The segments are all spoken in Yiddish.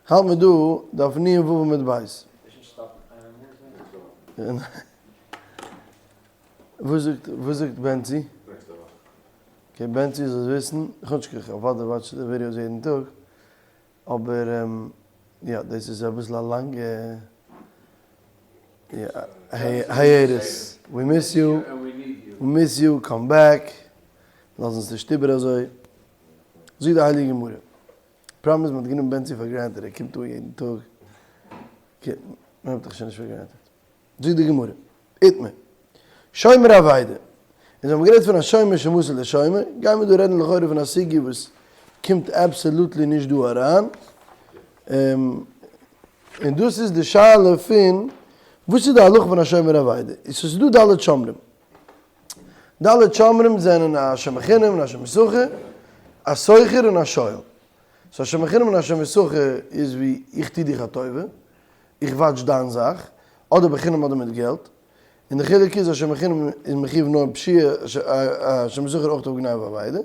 האלט מיר דא דף נ ו עמוד ב'. וואס זאגט וואס זאגט בענצי? okay בענצי זאלסט וויסן, כאטש איך אוודאי watch די videos יעדן טאג, אבער יא דאס איז אביסל א לאנגע hiatus, we miss you, we miss you, come back, לאז אונז נישט איבער אזוי, זאגט די הייליגע גמרא. פראבלעם איז מען האט גענומען בענצי פאר granted ער קומט אן יעדן טאג, okay מען נעמט דיך שוין נישט פאר granted. זאגט די גמרא, איתמר, שומר אבידה, אונז האבן גערעדט פון א שומר שמסר לשומר, גייען מיר דא רעדן לכאורה פון א סוגיא וואס קומט absolutely נישט דא אריין, און דאס איז די שאלה פון וואס איז די הלכה פון א שומר אבידה, עס איז דא ד' שומרים, ד' שומרים זענען א שומר חינם און א שומר שכר, א שוכר און א שואל. so א שומר חינם און א שומר שכר איז ווי איך טו דיך א טובה, איך watch דיין זאך, אדער בחינם אדער מיט געלט. און די חילוק איז א שומר חינם איז מחיוב נאר פשיעה, א שומר שכר אויך אויף גניבה ואבידה.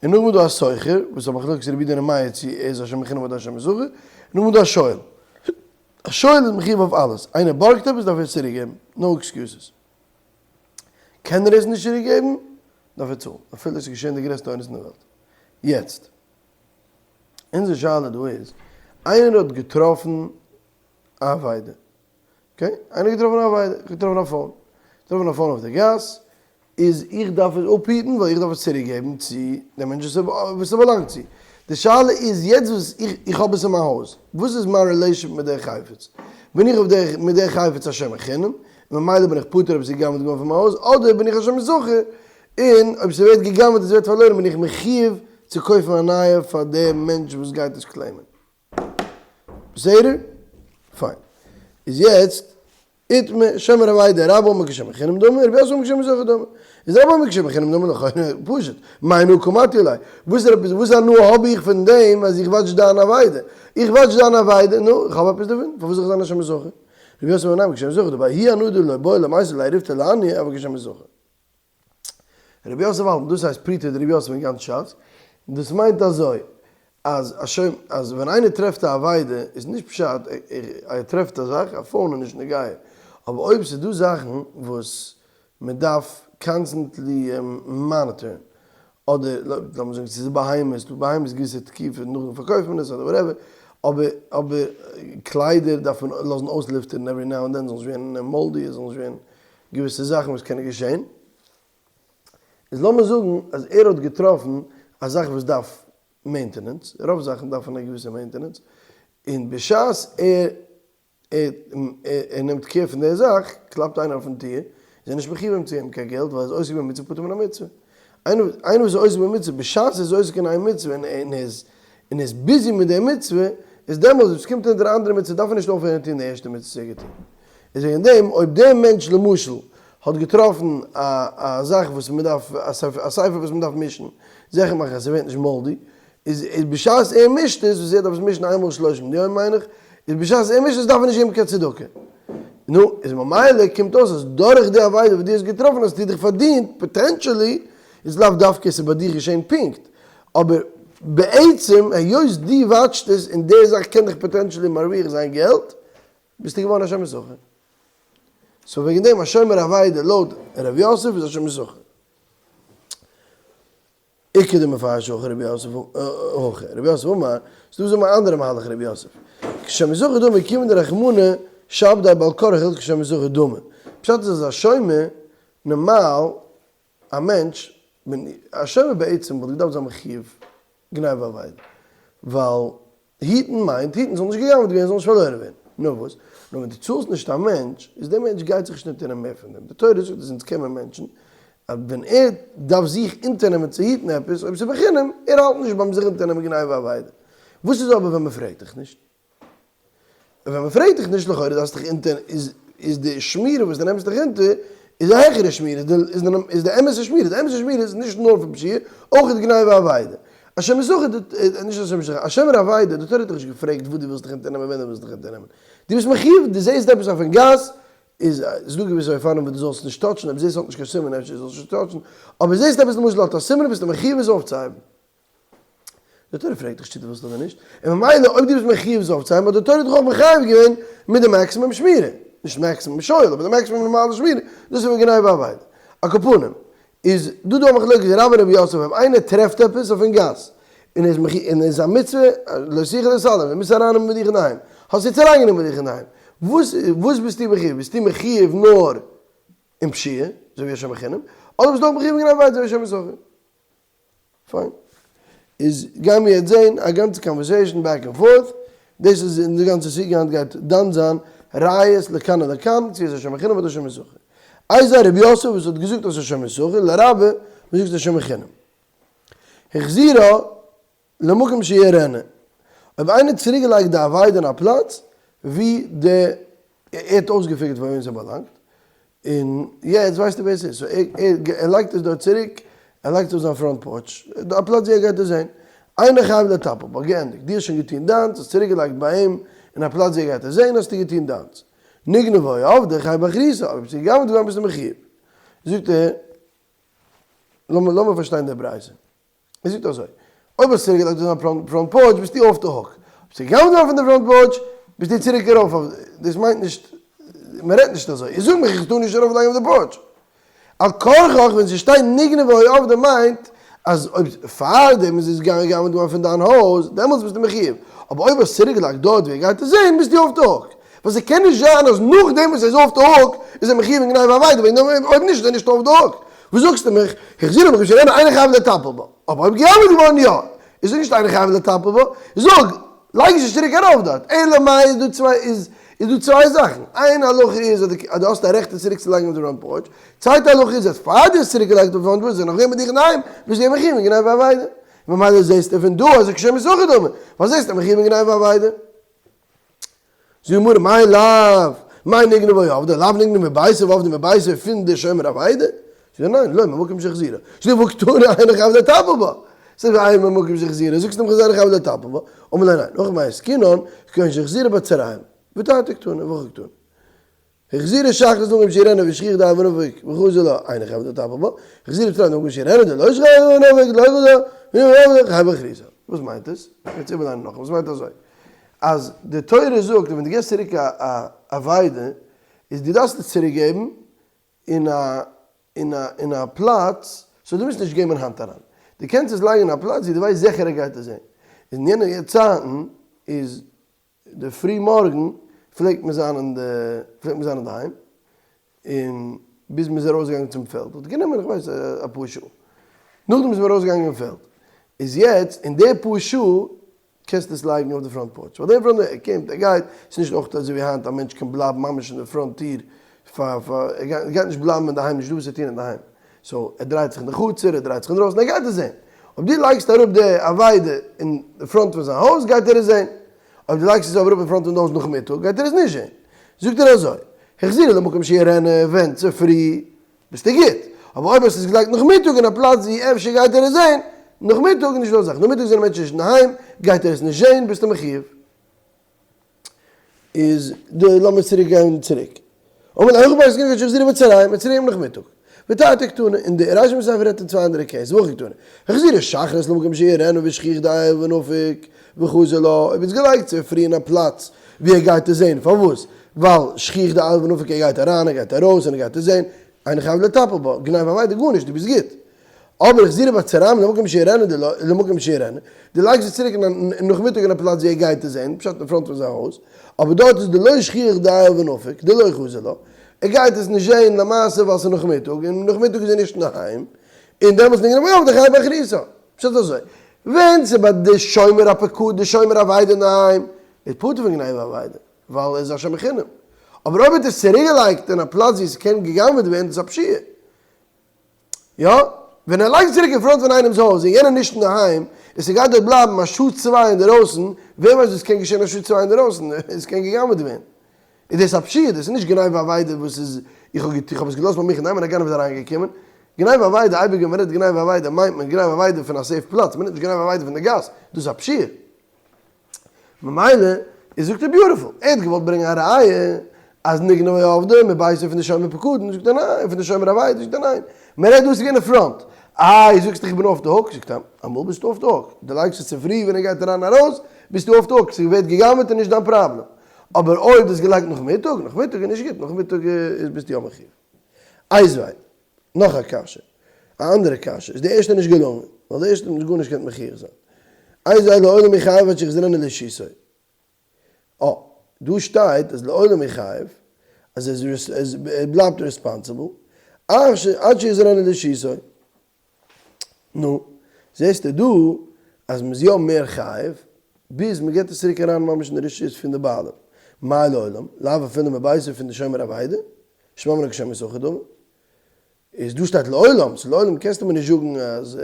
און נאכדעם איז דא א שוכר, וואס איז א מחלוקת רבי יהודה און ר' מאיר צו ער איז א שומר חינם אדער א שומר שכר. און נאכדעם איז דא א שואל. א שואל איז מחיוב אויף אלעס. איינער בארגט עפעס דארף ער עס צוריקגעבן, no excuses. קען ער עס נישט צוריק געבן, דארף ער צאלן, אפילו עס איז געשען די גרעסטע אונס אין די וועלט. יעצט, אונזער שאלה דא איז, איינער האט געטראפן א אבידה, okay? איינער האט געטראפן א אבידה, איך האב געטראפן א phone, געטראפן א phone אויף די גאס, איז איך דארף עס אפהיטן ווייל איך דארף עס צוריק געבן צו דעם מענטש וואס עס באלאנגט צו. די שאלה איז יעצט וואס איך איך האב עס אין מיין הויז, וואס איז מיין relation מיט דער חפץ? בין איך אויף דער מיט דער חפץ א שומר חינם, ממילא בין איך פטור אויב עס איז גע'גנב'ט געווארן פון מיין הויז, אדער בין איך א שומר שכר, און אויב ס'ווערט גע'גנב'ט און ס'ווערט פארלוירן בין איך מחיוב צו קויפן א נייע פאר דעם מענטש וואס גייט עס claim ען. בסדר? פיין. איז יעצט איתמר, שומר אבידה, רבה אמר כשומר חינם דמי, רבי יוסי אמר כשומר שכר דמי. איז רבה אמר כשומר חינם דמי לכאורה פשוט, מאי נא קמטי עלי? וואס עפעס, וואס הנאה האב איך פון דעם אז איך watch דיין אבידה? איך watch דיין אבידה, נו, איך האב עפעס דערפון? פארוואס זאל איך זיין א שומר שכר? רבי יוסי אמר ניין, כשומר שכר דמי, האי הנאה דלא בעי למיתב ליה ריפתא לעניא, אבל כשומר שכר. רבי יוסף האלט, דאס הייסט פריטא דרבי יוסף אין גאנץ שס, דאס מיינט אזוי, אז א שומר, אז ווען איינער טרעפט א אבידה, איז נישט פשט ער טרעפט א זאך, א phone איז נישט נוגע, אבער אויב ס'איז דא זאכן וואס מען דארף constantly monitor ן, אדער לאמיר זאגן ס'איז בהמות, ס'דא בהמות געוויסע תקופה נאכדעם פארקויפט מען עס אדער whatever, אבער אבער קליידער דארף מען לאזן אויסלופטערן every now and then, זאל נישט ווערן moldy, עס זאל נישט ווערן געוויסע זאכן וואס קענען געשען, איז לאמיר זאגן אז ער האט געטראפן א זאך וואס דארף maintenance, רוב זאכן דארפן א געוויסע maintenance, און בשעת ער ער נעמט care פון די זאך, קלאפט איינער אויפן טיר, איז ער נישט מחיוב אים צו געבן קיין געלט ווייל ער איז עוסק במצוה פטור מן המצוה. איינער וואס איז עוסק במצוה בשעת ער איז עוסק אין איין מצוה און ער איז און איז busy מיט די מצוה, איז דעמאלס ווען ס'קומט אונטער א אנדערע מצוה דארף ער נישט אויפהערן טון די ערשטע מצוה וואס ער האט געטון. איז וועגן דעם אויב דער מענטש למשל האט געטראפן א א זאך וואס מ'דארף א ספר וואס מ'דארף מישן, זיכער מאכן אז ס'ווערט נישט moldy, איז איז בשעת ער מישט עס, וואס ער דארף עס מישן איינמאל שלושים יום מיין איך, איז בשעת ער מישט עס דארף ער נישט געבן קיין צדקה. נו, איז ממילא קומט אויס אז דורך די אבידה וואס דו האסט געטראפן האסטו דיך פארדינט, potentially, איז לאו דווקא עס איז ביי דיר געשען פונקט, אבער בעצם היות דו watch סט עס און די זאך קען דיך potentially מרוויח זיין געלט, ביסטו געווארן א שומר שכר. so וועגן דעם א שומר אבידה לויט ר' יוסף איז א שומר שכר. איכא דמפרש הכי רבי יוסף הכי רבי יוסף אמר, ס'דא זאגן א אנדערע מהלך רבי יוסף. כשומר שכר דמי כיוון דרחמנא שעבדיה בעל כרחיה כשומר שכר דמי. פשט איז אז א שומר נארמאל א מענטש, א שומר בעצם וואלט געדארפט זיין מחיוב גניבה ואבידה, ווייל היטן מיינט היטן זאל נישט גע'גנב'ט ווערן, זאל נישט פארלוירן ווערן. נאר וואס? נאר ווען דו צאלסט נישט א מענטש, איז דער מענטש גייט זיך נישט אונטערנעמען מער פון דעם. די תורה זאגט אז אונז קען מען מענטשן, אז ווען ער דארף זיך אונטערנעמען צו היטן עפעס, אויב ס'איז בחינם, ער האלט נישט ביים זיך אונטערנעמען גניבה ואבידה. וואס איז אבער ווען מ'פרעגט דיך נישט? ווען מען פרעגט דיך נישט לכאורה דארפסט דיך אונטער איז איז די שמירה וואס דו נעמסט דיך אונטער איז א העכערע שמירה איז די איז די אמת'ע שמירה די אמת'ע שמירה איז נישט נאר פון פשיעה אויך איז גניבה ואבידה א שומר שכר נישט א שומר שכר א שומר אבידה די תורה האט דיך נישט געפרעגט וואס דו ווילסט דיך אונטערנעמען ווען דו ווילסט דיך אונטערנעמען דו ביסט מחיוב דו זעסט עפעס אויפן גאס איז איז דא געוויסע אופנים וואס דו זאלסט נישט touch ן אויב זעסט האט נישט קיין סימן אפשר זאלסט נישט touch ן אבער זעסט עפעס למשל האט א סימן ביסטו מחיוב עס אויפצוהייבן. די תורה פרעגט דיך צו דו ווילסט אדער נישט, און ממילא אויב דו ביסט מחויב עס אויפצוהייבן האט די תורה דיך אויך מחייב געווען מיט די maximum שמירה, נישט maximum שואל, אבער די maximum נארמאלע שמירה, דאס איז ווען גניבה ואבידה. על כל פנים, איז דא דא א מחלוקת רבה און רב יוסף אויב איינער טרעפט עפעס אויפן גאס און ער איז מחויב און עס איז א מצוה לא תוכל להתעלם, דו מוזט ארייננעמען מיט דיך אינדערהיים, האסט יעצט אריינגענומען מיט דיך אינדערהיים, וואס וואס ביסטו מחויב? ביסטו מחויב נאר אין פשיעה, אזוי ווי א שומר חינם, אדער ביסטו אויך מחויב אין גניבה ואבידה אזוי ווי א שומר שכר? פיין. איז גייען מיר יעצט זעהן א גאנצע conversation back and forth, דאס איז אין די גאנצע סוגיא היינט גייט דן זיין ראיות לכאן ולכאן צו עס איז א שומר חינם אדער שומר שכר. איז א רב יוסף וואס האט געזאגט אז עס איז שומר שכר, לרבה וואס זאגט עס איז שומר חינם. החזירה למקום שיראנה. אויב איינער האט צוריק געלייגט די אבידה אין א פלאץ ווי די ער האט אויסגעפיגערט פאר וועם ס'באלאנגט, און יעצט ווייסט ער ווער ס'איז, so ער לייגט עס דארט צוריק, ער לייגט עס אויף זיין front porch, א פלאץ ווי ער גייט עס זען, אינו חייב לטפל בה, געענדיגט, דו האסט שוין געטון דיינס, האסט צוריק געלייגט ביי אים אין א פלאץ ווי ער גייט עס זען, האסטו געטון דיינס. נגנבה או אבדה חייב באחריותה, אויב ס'איז גע'גנב'ט געווארן ביסטו מחויב. זאגט ער, לאמיר פארשטיין די ברייתא. ער זאגט אזוי, אויב האסט צוריק געלייגט אויף דיין front porch ביסטו off the hook, אויב ס'איז גע'גנב'ט געווארן פון די front porch ביסטו צוריק ארויף אויף, דאס מיינט נישט, מען רעדט נישט אזוי, איך זאג מיך איך טאר נישט ארויף לייגן אויף די porch. על כרחך ווען ס'שטייט נגנבה או אבדה מיינט אז אויב פארדעם איז עס גע'גנב'ט געווארן פון דיין הויז דעמאלטס ביסטו מחויב, אבער אויב האסט צוריק געלייגט דארט ווי ער גייט עס זען ביסטו off the hook, ווייל ס'קען נישט זיין אז נאכדעם וואס ער איז off the hook איז ער מחויב אין גניבה ואבידה, וועגן דעם אויב נישט איז ער נישט off the hook. וואס זאגסטו מיך? החזירה למקום שיראנה אינו חייב לטפל בה. אבער אויב גע'גנב'ט געווארן יא, איז ער נישט אינו חייב לטפל בה. זאג, לייג עס נישט צוריק ארויף דארט. אלא מאי איז דא צוויי איז איז דא צוויי זאכן. איין הלכה איז אז דו האסט א רעכט עס צוריק צו לייגן אויף די front porch. צווייטע הלכה איז אז פאר דו האסט צוריק געלייגט אויף די front porch איז ער נאך געווען מיט דיך אינדערהיים, ביסטו געווען מחויב אין גניבה ואבידה. ממילא זעסטו פון דא אז כשומר שכר דמי. ווייל זעסטו מחויב אין גניבה ואבידה. זאגט די גמרא מאי לאו, מאי נגנבה או אבדה, לאו נגנבה מביתו ואבדה מביתו פון די שומר אבידה? זאגט ער ניין, לא ממקום שהחזירה, זאגט והא קתני אינו חייב לטפל בה, זאגט ער אינו ממקום שהחזירה, זאגסט אים אינו חייב לטפל בה, אמר ליה ניין, הכא במאי עסקינן, כגון שהחזירה בצהריים, ותרתי קתני, והכי קתני. החזירה שחרית למקום שיראנה ושכיח דעייל ונפיק וחזר לה, אינו חייב לטפל בה, החזירה בצהריים למקום שיראנה דלא שכיח דעייל ונפיק לא חזר לה, חייב באחריותה. וואס מיינט עס? יעצט איבערליינען נאכאמאל, וואס מיינט אזוי? אז די תורה זאגט אז ווען דו געבסט צוריק א אבידה, איז דו דארפסט עס צוריק געבן אין א אין א אין א פלאץ, so דו מוזט נישט געבן אין האנט אריין, דו קענסט עס לייגן אין א פלאץ ווי דו ווייסט זיכער ער גייט עס זען. אין יענע צייטן איז די פרי מארגן פלעגט מען זיין אין די פלעגט מען זיין אינדערהיים, און ביז מען איז ארויסגעגאנגען צום פעלד האט גענומען איך ווייס אפאר שעה, נאכדעם איז מען ארויסגעגאנגען אין פעלד, איז יעצט אין די פאר שעה קענסטו עס לייגן אויף די front porch, ווייל די front ער קומט ער גייט, ס'איז נישט אויך אזוי ווי היינט א מענטש קען בלייבן ממש אין די front טיר פאר פאר ער גייט נישט בלייבן אינדערהיים נישט דא וואס צו טון אינדערהיים, so ער דרייט זיך אין די חצר, ער דרייט זיך אינדרויסן, ער גייט עס זען. אויב דו לייגסט אראפ די אבידה אין די front פון זיין הויז גייט ער עס זען. אויב דו לייגסט עס אבער אראפ אין front פון די הויז נאכמיטאג גייט ער עס נישט זען. זאגט ער אזוי, החזירה למקום שיראנה ווען צופרי ביסטו גוט, אבער אויב האסטו עס געלייגט נאכמיטאג אין א פלאץ ווי אפשר גייט ער עס זען, נאכמיטאג איז נישטא אזא זאך, נאכמיטאג זענען מענטשן נישט אינדערהיים, גייט ער עס נישט זען, ביסטו מחויב. איז די לאמיר צוריק גיין צוריק. אמר ליה הכא במאי עסקינן כגון שהחזירה בצהריים בצהריים נאכמיטאג. ותרתי קתני, און די רישא מספר רעדט אין צוויי אנדערע case, והכי קתני. החזירה שחרית למקום שיראנה ושכיח דעייל ונפיק וחזר לה, אויב איז געלייגט צופרי אין א פלאץ ווי ער גייט עס זען, פארוואס? ווייל שכיח דעייל ונפיק ער גייט אריין ער גייט ארויס און ער גייט עס זען, אינו חייב לטפל בה, גניבה ואבידה גארנישט דו ביסט גוט. אבער החזירה בצהריים למקום שיראנה דלא למקום שיראנה, דו לייגסט עס צוריק אין נאכמיטאג אין א פלאץ ווי ער גייט עס זען, פשט אין front פון זיין הויז, אבער דארט איז דלא שכיח דעייל ונפיק, דלא חזי לה, ער גייט עס נישט זען למעשה ווייל ס'איז נאכמיטאג, און נאכמיטאג איז ער נישט אינדערהיים, און דעמאלטס נגנבה ואבדה חייב באחריותה. פשט אזוי, ווען ס'איז ביי די שומר הפקוד, די שומר אבידה אינדערהיים, איז פטור פון גניבה ואבידה, ווייל ער איז א שומר חינם. אבער אויב האט ער עס צוריקגעלייגט אין א פלאץ ווי עס קען גע'גנב'עט ווערן, דאס איז א פשיעה. יא, ווען ער לייגט צוריק אין front פון איינעמס הויז און יענער נישט אינדערהיים, און ס'גייט דארט בלייבן א שעה צוויי אינדערויסן, ווער ווייסט וואס קען געשען א שעה צוויי אינדערויסן, עס קען גע'גנב'עט ווערן. איז דאס א פשיעה, דאס איז נישט גניבה ואבידה וואס איז, איך האב איך האב עס געלאזט ביי מיך אינדערהיים און א גנב איז אריינגעקומען. גניבה ואבידה, אייביג ווען מ'רעדט גניבה ואבידה מיינט מען גניבה ואבידה פון א safe פלאץ, מ'רעדט נישט גניבה ואבידה פון די גאס, דאס איז א פשיעה. ממילא איז זאגט ער beautiful, ער האט געוואלט ברענגען א ראיה אז נגנבה או אבדה מביתו פון די שומר פקדון, זאגט ער ניין, פון די שומר אבידה, זאגט ער ניין, מען רעדט דא עס איז געווען אין front. איי זאגסטו איך בין off the hook, זאגט ער, אמאל ביסטו off the hook, דו לייגסט עס צופרי ווען ער גייט אריין ארויס, ביסטו off the hook, ס'ווערט גע'גנב'עט איז נישט דיין פראבלעם, אבער אויב דו האסט געלייגט נאכמיטאג, נאכמיטאג איז נישט גוט, נאכמיטאג איז ביסטו יא מחיוב. איתיביה, נאך א קשיא, א אנדערע קשיא, איז די ערשטע נישט געלונגען, ווייל די ערשטע האט נישט גארנישט געקענט מוכיח זיין. איתיביה לעולם הוא חייב עד שיחזירנה לרשותו. אה, דא שטייט אז לעולם הוא חייב, אז ער בלייבט responsible, עד שיחזירנה לרשותו. נו, זעסטו דא אז מ'איז יא מער חייב, ביז מ'געט עס צוריק אריין ממש אין די רשות פון די בעלים. מאי לעולם, לאו אפילו מביתו פון די שומר אבידה, שמע מינה כשומר שכר דמי. איז דא שטייט לעולם, ס'איז לעולם קענסטו מיר נישט זאגן אז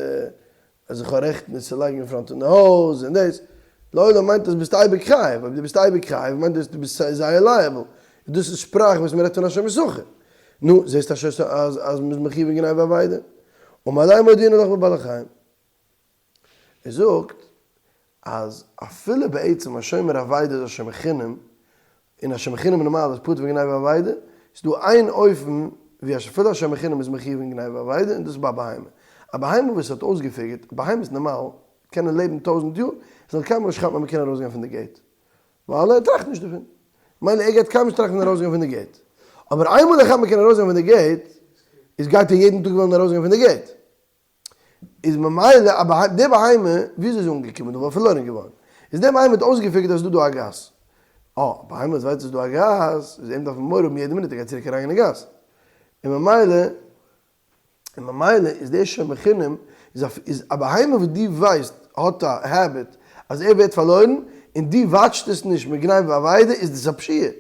אז איך האב רעכטן עס צו לייגן אין front פון די הויז און דאס, לעולם מיינט אז ביסט אייביג חייב, אויב דו ביסט אייביג חייב מיינט דאס דו ביסט זייער liable, דאס איז שפראך וואס מ'רעדט פון א שומר שכר. נו, זעסט אז אז מ'איז מחיוב אין גניבה ואבידה. אמר ליה מודיעין לך בבעלי חיים. ער זאגט אז אפילו בעצם א שומר אבידה איז א שומר חינם, און א שומר חינם נארמאל איז פטור פון גניבה ואבידה, איז דא איין אופן ווי אפילו א שומר חינם איז מחיוב אין גניבה ואבידה און דאס איז ביי א בהמה. א בהמה וואס האט אויסגע figure ט, בהמות נארמאל קענען לעבן טויזענט יאר, זאל קיינמאל נישט כאפן אז מען קען ארויסגיין פון די gate, ווייל ער טראכט נישט דערפון. מילא ער גייט קיינמאל נישט טראכטן פון ארויסגיין פון די gate. אבער איינמאל ער כאפט מען קען ארויסגיין פון די gate, איז גייט ער יעדן טאג וועלן ארויסגיין פון די gate. איז ממילא א בהמה, די בהמה וויאזוי איז אנגעקומען דא ווייל פארלוירען געווארן, איז די בהמה האט אויסגע figure ט אז ס'איז דא דא א גאס, אה, א בהמה וואס ווייסט אז ס'איז דא א גאס, איז אים דארף מען מורא האבן יעדע מינוט ער גייט צוריק אריין אין די גאס, און ממילא, און ממילא איז דער שומר חינם איז א איז א בהמה וואס דו ווייסט האט א habit אז ער ווערט פארלוירן, און דו watch ט עס נישט מיט גניבה ואבידה איז דאס א פשיעה.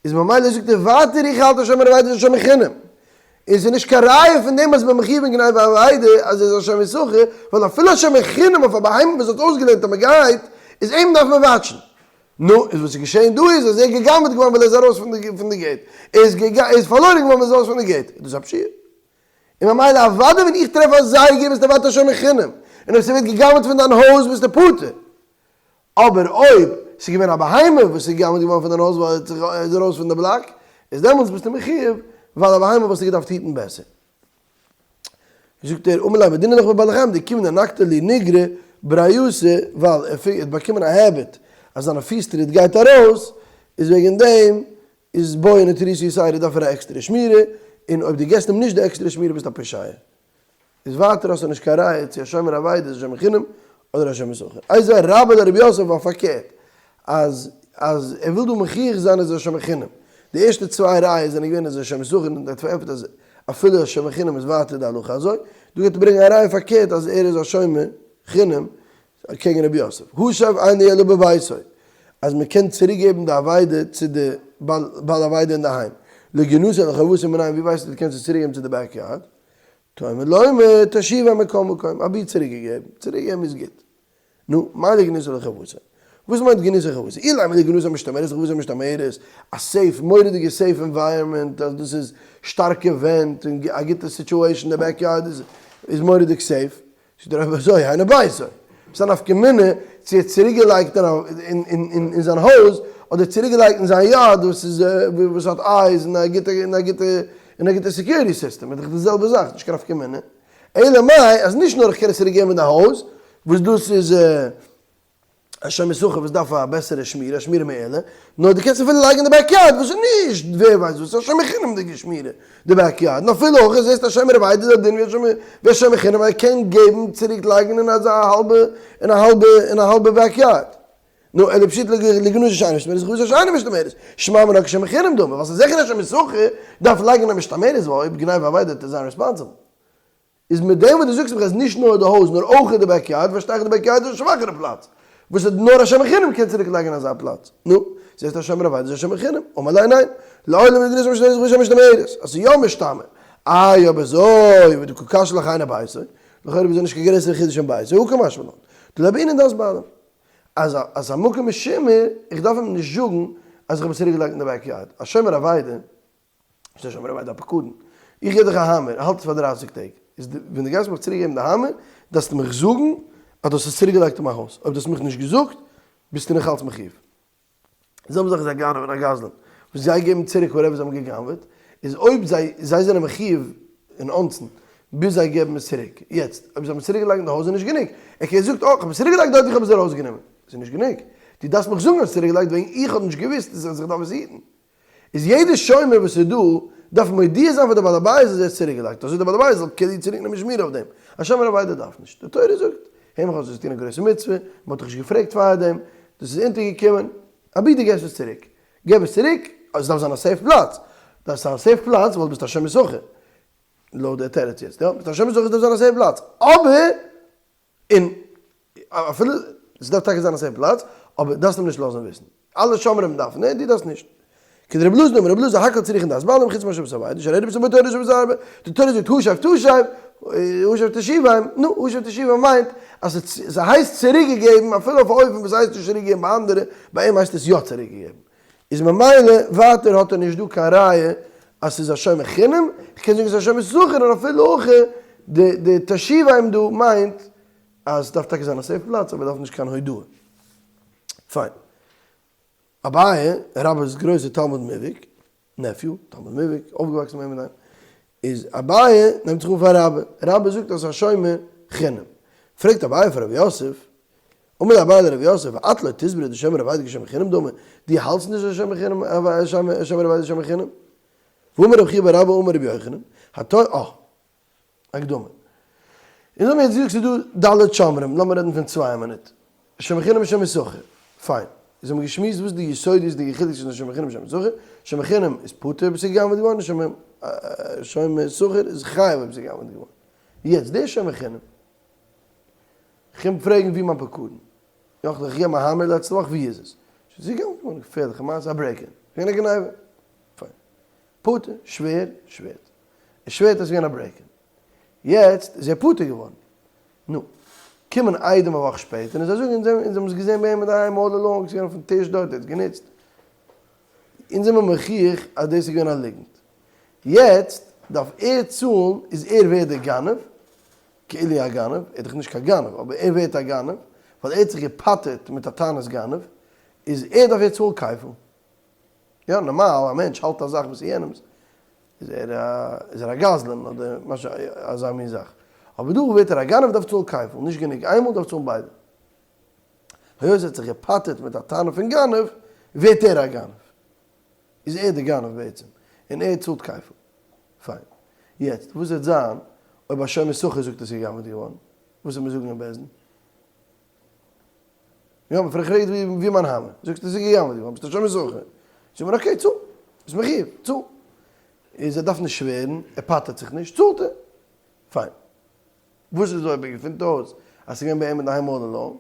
איז ממילא זאגט ער ווייטער איך האלט אז שומר אבידה איז א שומר חינם, און ס'איז נישט קיין ראיה פון דעם אז מ'איז מחיוב אין גניבה ואבידה אז ער איז א שומר שכר, ווייל אפילו א שומר חינם אויף א בהמה וואס האט אויסגעלערנט אז מ'גייט, איז אים דארף מען watch ן. נו, איז וואס איז געשעהן דא איז אז ער איז גע'גנב'עט געווארן ווייל ער איז ארויס פון די gate, ער איז פארלוירן געווארן ווייל ער איז ארויס פון די gate, איז דאס א פשיעה? און ממילא אוודאי ווען איך טרעף א זייגער ביסטו ווייטער א שומר חינם, און אויב ס'ווערט גע'גנב'עט פון דיין הויז ביסטו פטור. אבער אויב ס'איז געווען א בהמה וואס איז גע'גנב'ט געווארן פון דיין הויז ווייל ער איז ארויס פון די בלאק, איז דעמאלטס ביסטו מחיוב, ווייל א בהמה וואלסטו געדארפט היטן בעסער. זאגט ער, אמר ליה מודינא לך בבעלי חיים דכיון דנקטי להו ניגרא בריעותא, ווייל ער האט באקומען א habit אז זיינע פיס טריט גייט ארויס, איז וועגן דעם איז בעי נטירותא יתירא דארף ער א עקסטערע שמירה, און אויב דו געסט אים נישט די עקסטערע שמירה ביסטו א פושע. איז ווייטער האסטו נישט קיין ראיה צו א שומר אבידה איז א שומר חינם אדער א שומר שכר. איתיביה רבה לרב יוסף ווייל פארקערט אז אז ער וויל דא מוכיח זיין אז ער איז א שומר חינם. די ערשטע צוויי ראיות זענען געווען אז ער איז א שומר שכר און ער האט פארענטפערט אז אפילו א שומר חינם איז ווייטער די הלכה אזוי. דא גייט ער ברענגען א ראיה פארקערט אז ער איז א שומר חינם קעגן רב יוסף. השב אינו אלא בביתו אז מען קען צוריק געבן די אבידה צו די בעל אבידה אינדערהיים. לגינתו ולחורבתו מנין ווי ווייסטו דו קענסט עס צוריק געבן צו די back yard? תלמוד לומר תשיבם מכל מקום, אבי צוריק געגעבן, צוריק געבן איז גוט. נו, מאי לגינתו ולחורבתו? וואס מיינט גינתו ולחורבתו? אילימא לגינתו משתמרת לחורבתו משתמרת, א safe, מורא'דיגע safe environment, אז דאס איז שטארקע ווענט און א גוטע situation, די back yard איז מורא'דיג safe. זאגט דער רבי אזוי, היינו ביתו. וואס איז א נפקא מינה צו ער האט צוריקגעלייגט אין זיין הויז אדער צוריקגעלייגט אין זיין yard וואס איז וואס האט אייז און א גוטע און א גוטע און א גוטע security system איז דאך די זעלבע זאך נישט קיין נפקא מינה. אלא מאי אז נישט נאר איך קען עס צוריקגעבן אין די הויז וואס דאס איז א שומר שכר וואס דארף א בעסערע שמירה, א שמירה מעלה, נאר דו קענסט אפילו לייגן אין די back yard וואס איז נישט ווער ווייסט וואס, א שומר חינם'דיגע שמירה די back yard, און אפילו אויך עס הייסט א שומר אבידה איז א דין ווי א שומר חינם ער קען געבן צוריק לייגן אין אזא האלבע אין א האלבע אין א האלבע back yard. נו, אלא פשיטא לגינתו שאינה משתמרת לחורבתו שאינה משתמרת, שמע מינה כשומר חינם דמי, ווייל ס'איז זיכער א שומר שכר דארף לייגן א משתמרת ווייל אויב גניבה ואבידה וועט ער זיין responsible. איז מיט דעם וואס דו זאגסט מיך אז נישט נאר די הויז נאר אויך די back yard, פארשטיי איך די back yard איז א שוואכערע פלאץ, וואס איז נאר א שומר חינם קען צוריק לייגן אין אזא פלאץ. נו, זעסט א שומר אבידה איז א שומר חינם, אמר ליה ניין, לעולם לגינתו משתמרת לחורבתו משתמרת, אז ס'איז יא משתמר. איי אויב אזוי ודקא קשיא לך היינו ביתו, לכאורה איז דא נישט קיין גרעסערע חידוש אין ביתו, הא קא משמע לן, דלא בעינן דעת בעלים. אז אז א מקום משומר, איך דארף אים נישט זאגן אז איך האב עס צוריק געלייגט אין די back yard, א שומר אבידה, נישט א שומר אבידה א פקדון, איך געב דיך א האמער, האלט עס פאר דרייסיג טעג, איז די ווען דו גייסט מיך צוריק געבן די האמער, דארפסטו מיך זאגן אז דו האסט עס צוריק געלייגט אין מיין הויז, אויב דו האסט מיך נישט געזאגט, ביסטו נאך אלץ מחיוב. די זעלבע זאך איז א גנב און א גזלן, וואס זיי געבן צוריק whatever זיי האבן גע'גנב'עט, איז אויב זיי זיי זענען מחיוב אין אונסן. ביז זיי געבן עס צוריק. יעצט, אויב זיי האבן עס צוריק געלייגט אין די הויז איז נישט גענוג. ער קען זאגט, אה, איך האב עס צוריק געלייגט דארט ווי איך האב עס ארויסגענומען. עס איז נישט גענוג. דו דארפסט מיך זאגן האסט עס צוריק געלייגט וועגן איך האב נישט געוואוסט אז איך דארף עס היטן. איז יעדער שומר וואס איז דא דארף מודיע זיין פאר די בעל הבית אז ער האט עס צוריק געלייגט אזוי די בעל הבית זאל כדי צוריק נעמען שמירה אויף דעם. א שומר אבידה דארף נישט. די תורה זאגט, הער מיך אויס, האסט געטון א גרויסע מצוה, מען האט דיך נישט געפרעגט פארדעם, דאס איז אונטערגעקומען, אבי דו געבסט עס צוריק. געב עס צוריק, עס דארף זיין א safe פלאץ. דארף זיין א safe פלאץ ווייל דו ביסט א שומר שכר. לויט די תירוץ יעצט, יא, ביסט א שומר שכר עס דארף זיין א safe פלאץ. אבער, און אפילו, עס דארף טאקע זיין א safe פלאץ, אבער דארפסט אים נישט לאזן וויסן. אלע שומרים דארפן, און דו דארפסט נישט. כדרבי אלעזר דאמר רבי אלעזר הכל צריכין דעת בעלים חוץ מהשבת אבידה, שהרי רבית בתורה שבת הרבה, די תורה זאגט השב תשב, השב תשיבם, נו, השב תשיבם מיינט אז ס'הייסט צוריק געגעבן אפילו אויף א אופן וואס הייסט נישט צוריק געגעבן ביי אנדערע, ביי אים הייסט עס יא צוריק געגעבן. איז ממילא ווייטער האט ער נישט דא קיין ראיה אז ס'איז א שומר חינם, כ'קען זאגן ס'איז א שומר שכר און אפילו אויך די די תשיבם דא מיינט אז ס'דארף טאקע זיין א safe פלאץ אבער דארף נישט קיין הודעה. פיין. אביי, רבה'ס גרויסער תלמיד מובהק, nephew, תלמיד מובהק, אויפגעוואקסן ביי אים אינדערהיים, איז אביי נעמט זיך אן פאר רבה, רבה זאגט אז ס'איז א שומר חינם. פרעגט אביי פאר רב יוסף, אמר אביי לרב יוסף, את לא תסברא דשומר אבידה כשומר חינם דמי, דו האלטסט נישט אז שומר חינם, שומר אבידה איז שומר חינם? והאמר רב חייא בר אבא אמר רבי יוחנן, הטוען, אה. הקדמה. אונז האבן יעצט געזאגט ס'איז דא ד' שומרים, לאמיר רעדן פון צוויי א מינוט. שומר חינם און שומר שכר. פיין. אונז האבן געשמועסט וואס די יסוד איז די חילוק צווישן שומר חינם און שומר שכר. שומר חינם איז פטור אויב ס'איז גע'גנב'עט געווארן, שומר שכר איז חייב אויב ס'איז גע'גנב'עט געווארן. יעצט דער שומר חינם. כ'קום פרעגן ווי מיין פקדון. יא כ'האב געגעבן א האמער לעצטע וואך ווי איז עס? ס'איז גע'גנב'עט געווארן. געפערליכע מעשה א break in. געווען א גניבה. פיין. פטור, שווער, שווערט. ער שווערט אז ס'איז געווען א break in. יעצט איז ער פטור געווארן. נו. קומען עדים א וואך שפעטער און זיי זאגן אונז אונז האבן עס געזען ביי אים אינדערהיים all along, ס'איז געווען אויפן טיש דארט, ער האט עס גענוצט. אונז זעמיר מוכיח אז דאס איז געווען א ליגנט. יעצט דארף ער צאלן, איז ער ווערט דער גנב, כאילו א גנב, ער איז דאך נישט קיין גנב, אבער ער ווערט א גנב, ווייל ער האט זיך געפטר'ט מיט א טענת גנב, איז ער דארף יעצט צאלן כפל. יא, נארמאל א מענטש האלט א זאך וואס איז יענעמ'ס, איז ער א איז ער א גזלן אדער משהו אזא מין זאך. אבער דא ווערט ער א גנב דארף צאלן כפל, נישט גענוג איינמאל דארף צאלן ביידע. היות ער האט זיך געפטר'ט מיט א טענה פון גנב, ווערט ער א גנב. איז ער די גנב בעצם, און ער צאלט כפל. פיין. יעצט, וואס וועט זיין אויב א שומר שכר זאגט עס איז גע'גנב'עט געווארן? וואס וועט מען זאגן אין בית דין? יא, מען פרעגט ווי מיין האמער, זאגסטו עס איז גע'גנב'עט געווארן, ביסט א שומר שכר, זאגט מען okay צאל, ביסט מחיוב, צאל. איז ער דארף נישט שווערן, ער פטר'ט זיך נישט, צאלט ער. פיין. וואס איז אויב ער געפינט אויס אז ס'איז געווען ביי אים אינדערהיים all along?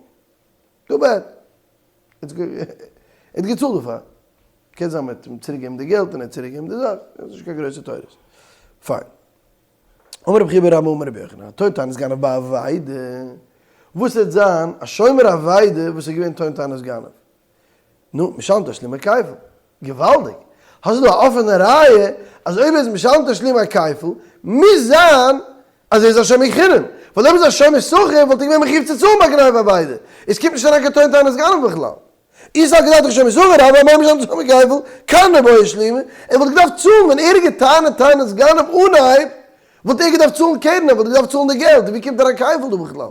Too bad. ער האט געצאלט דערפאר. קען זיין מען האט אים צוריק געגעבן די געלט און ער האט צוריק געגעבן די זאך, דאס איז נישט קיין גרויסע תורות. פיין. אמר רבי חייא בר אבא אמר רבי יוחנן, הטוען טענת גנב באבידה, וואס וועט זיין א שומר אבידה וואס איז געווען טוען טענת גנב? נו, משלם תשלומי כפל. געוואלדיג! האסט דא א אפענע ראיה אז אויב ער איז משלם תשלומי כפל, מוז זיין אז ער איז א שומר חינם, ווייל אויב איז א שומר שכר וואלט ער געווען מחיוב צו צאלן ביי גניבה אבידה, עס קומט נישט אריין קיין טוען טענת גנב בכלל. אי סלקא דעתך שומר שכר הוה אמאי משלם תשלומי כפל, קרנא בעי שלומי, ער וואלט געדארפט צאלן ווען ער האט געטענה'ט טענת גנב אנהייב, וואלט ער געדארפט צאלן קרן, ער וואלט געדארפט צאלן די געלט, ווי קומט אריין כפל דא בכלל?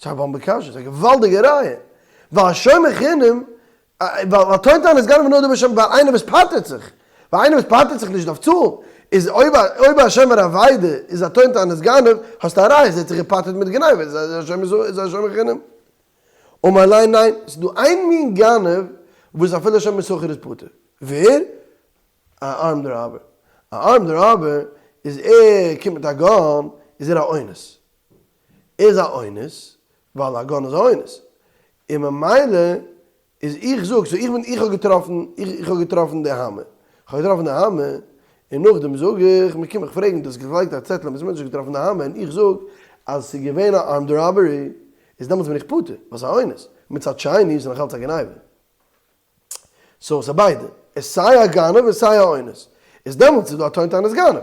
ס'איז א באמבע קשיא, ס'איז א געוואלדיגע ראיה, ווייל א שומר חינם, ווייל טוען טענת גנב נאר דא בשם ביי איינער וואס פטר'ט זיך, ווייל איינער וואס פטר'ט זיך נישט דארף צאלן, איז אויב אויב א שומר אבידה איז א טוען טענת גנב, האסטו א ראיה אז ער האט זיך געפטר'ט מיט גניבה, איז א שומר איז א שומר חינם. אמר ליה ניין, ס'איז דא איין מין גנב וואס אפילו א שומר שכר איז פטור, ווער? א armed robber. א armed robber איז ער קומט מיט א gun איז ער א אונס. ער איז א אונס ווייל א gun איז א אונס. און ממילא איז איך זאג so איך בין איך האב געטראפן איך האב געטראפן די האמער איך האב געטראפן די האמער און נאכדעם זאג איך מען קומט מיך פרעגן דו האסט געלייגט א צעטל אז מען האט געטראפן די האמער און איך זאג אז ס'איז געווען א armed robbery איז דעמאלטס בין איך פטור ווייל ס'איז א אונס מצד שני איז נאך אלץ א גניבה. so ס'איז ביידע, ער איז סיי א גנב און סיי א אונס, איז דעמאלטס איז דא א טוען טענת גנב,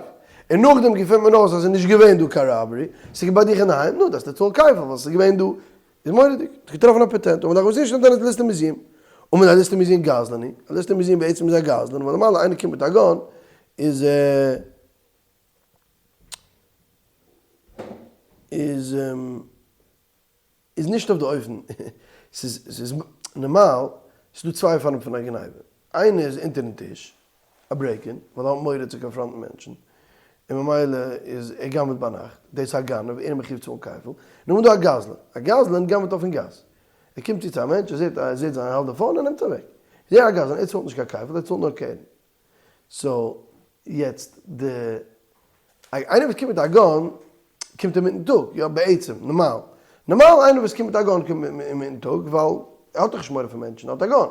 און נאכדעם געפינט מען אויס אז ס'איז נישט געווען דא קיין robbery, ס'איז ביי דיך אינדערהיים, נו דארפסטו צאלן כפל ווייל ס'איז געווען דא, איז מורא'דיג, האט געטראפן א פאטענט, און מ'דארף נישט נתן ליסטים מזוין, און מען ליסטים מזוין גזלני, א ליסטים מזוין בעצם איז א גזלן, ווייל נארמאל איינער קומט מיט א gun איז. איז איז נישט אויף די אופן, ס'איז ס'איז נארמאל, ס'איז דא צוויי אופנים פון א גניבה, איינער איז אונטערן טיש, א break in, ווייל ער האט מורא צו confront ן מענטשן, און ממילא איז ער גנב'ט ביינאכט, דאס איז א גנב, ער איז מחיוב צאלן כפל, נאכדעם איז דא א גזלן, א גזלן גנב'ט אויפן גאס, ער קומט צו צו א מענטש, ער זעט ער זעט זיין האלט די phone, ער נעמט עס אוועק, איז ער א גזלן, ער צאלט נישט קיין כפל, ער צאלט נאר קרן. so יעצט די איינער וואס קומט מיט א gun קומט אינמיטן טאג, יא בעצם נארמאל, נארמאל איינער וואס קומט מיט א gun קומט אינמיטן טאג ווייל ער האט דאך נישט מורא פון מענטשן ער האט א gun,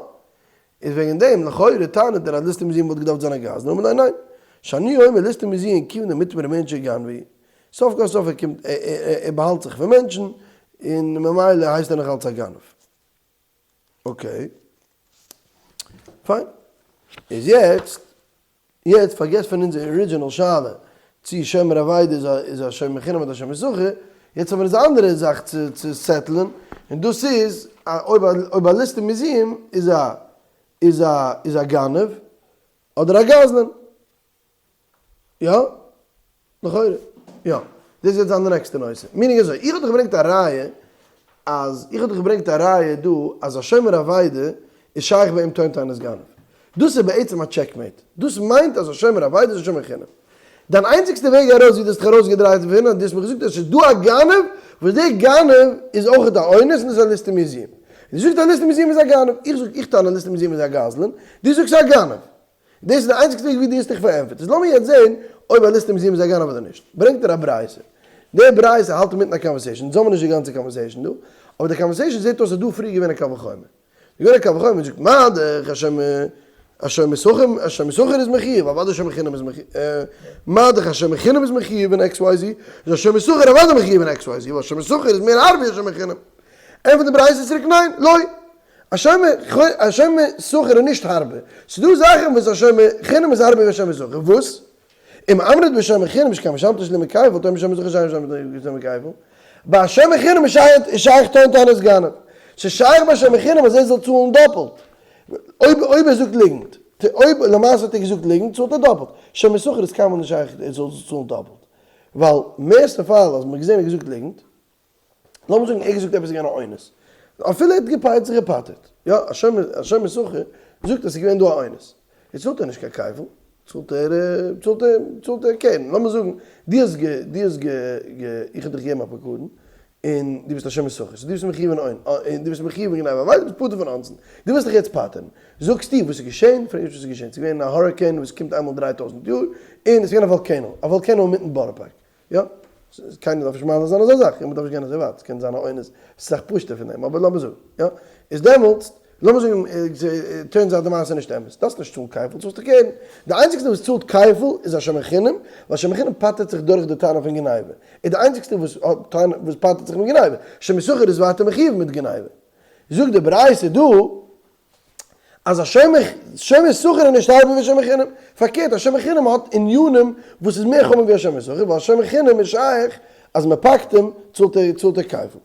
איז וועגן דעם לכאורה טענה'ט ער אז ליסטים מזויין וואלט געדארפט זיין א גזלן, אמר ליה ניין, שאני אומר ליסטים מזויין כיוון דמטמרני מאינשי גנבי, סוף כל סוף ער קומט ער באהאלט זיך פון מענטשן און ממילא הייסט ער נאך אלץ א גנב. okay. פיין. איז יעצט, יעצט פארגעס פון אונזער original שאלה, צו שומר אבידה איז א איז א שומר חינם אדער א שומר שכר, יעצט האבן מיר אונז א אנדערע זאך צו צו settle ן, און דאס איז, אויב א אויב א ליסטים מזויין איז א איז א איז א גנב, אדער א גזלן. יא? לכאורה. יא. דאס וועט זיין די נעקסטע נושא. meaning אזוי, איך האב דיך געברענגט א ראיה אז, איך האב דיך געברענגט א ראיה דא אז א שומר אבידה איז שייך ביי אים טוען טענות גנב. דאס איז בעצם א checkmate. דאס מיינט אז א שומר אבידה איז א שומר חינם. דיין איינציגסטע וועג ארויס ווי דו האסט דיך ארויסגעדרייט דערפון אז דו האסט מיר געזאגט אז ס'איז דא א גנב וואס דער גנב איז אויכעט א אונס און דאס איז א ליסטים מזויין. דו זאגסט א ליסטים מזויין איז א גנב. איך זאג, איך טענה א ליסטים מזויין איז א גזלן. דו זאגסט ס'איז א גנב. דאס איז די איינציגסטע וועג ווי דו האסט דיך פארענטפערט. איז לאמיר יעצט זעהן אויב א ליסטים מזויין איז א גנב אדער נישט. ברענגט ער א ברייתא. די ברייתא האלט אינמיטן א conversation. אונז האבן נישט די גאנצע conversation דא. אבער די conversation זעהט אויס אז דא פריער געווען א קל וחומר. איז געווען א קל וחומר און זאגט מה דאך השומר שכר איז מחיוב, אוודאי שומר חינם איז מחיוב. מה דאך השומר חינם איז מחיוב אין XYZ, איז השומר שכר אוודאי מחיוב אין XYZ, ווייל שומר שכר איז מער הארב ווי השומר חינם. ענטפערט די ברייתא צוריק ניין, לא. א שומר שכר איז נישט הארבער. ס'איז דא זאכן וואס א שומר חינם איז הארבער ווי א שומר שכר. וואס? אם אמרת בשומר חינם שכן משלם תשלומי כפל, טוען בשומר שכר שאין משלם תשלומי כפל. ביי א שומר חינם איז שייך טוען טענות גנב. ס'איז שייך ביי שומר חינם אז ער זאל צאלן דאפלט. אויב אויב ער זאגט ליגנט. אויב למעשה האט ער געזאגט ליגנט צאלט ער דאפלט. שומר שכר איז קיינמאל נישט שייך ער זאל צאלן דאפלט. ווייל מערסטע פאל אז מ'האט געזען ער האט געזאגט ליגנט. לאמיר זאגן ער האט געזאגט עפעס איז געווען א אונס, אפילו ער האט געפייט זיך געפאטערט, יא א שומר שכר זאגט אז ס'איז געווען דא א אונס, יעצט צאלט ער נישט קיין כפל, צאלט ער צאלט ער צאלט ער קרן, לאמיר זאגן דו האסט גע דו האסט גע גע איך האב דיך געגעבן א פקדון, און דו ביסט א שומר שכר, so דו ביסט מחיוב אין און דו ביסט מחיוב אין גניבה, ווייל דו ביסט פטור פון אונסין, דו ווילסט דיך יעצט פטר'ן, זאגסטו וואס איז געשען, פרעג נישט וואס איז געשען, ס'איז געווען א hurricane וואס קומט איינמאל 3000 יאר, און עס איז געווען א volcano, א volcano אינמיטן בארא פארק, יא, קיינער דארף נישט מסביר זיין אזא זאך, מען דארף נישט גיין אזוי ווייט, ס'קען זיין א אונס, ס'איז אסאך פשוט'ער פון דעם, אבער לאמיר זאגן, יא, איז דעמאלטס, לאמיר זאגן, turns out די מעשה איז נישט אמת, דארפסט נישט צאלן כפל, צאלסטו קרן, די איינציגסטע וואס צאלט כפל איז א שומר חינם, ווייל שומר חינם פטר'ט זיך דורך די טענה פון גניבה, איז די איינציגסטע וואס האט טענה וואס פטר'ט זיך מיט גניבה, שומר שכר איז ווייטער מחיוב מיט גניבה. זאגט די ברייתא דא, אז א שומר שומר שכר איז נישט הארבער ווי שומר חינם, פארקערט א שומר חינם האט ענינים וואס איז מער חמור ווי א שומר שכר, ווייל שומר חינם איז שייך אז מען פאקט אים צאלט ער צאלט ער כפל.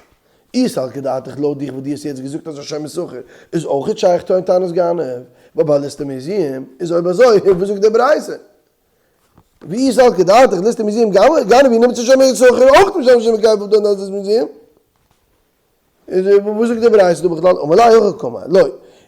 אי סלקא דעתך לויט דיך וואס דו האסט יעצט געזאגט אז א שומר שכר איז אויכעט שייך טוען טענות גנב, ווייל ביי ליסטים מזויים איז אויב אזוי וואס זאגט די ברייתא? ואי סלקא דעתך ליסטים מזויים גנב הוא נמצא שומר שכר אויך משלם שומר כפל טוען טענות מזויים. איז וואס זאגט די ברייתא דא בכלל? אמר ליה הכי קאמר, לא,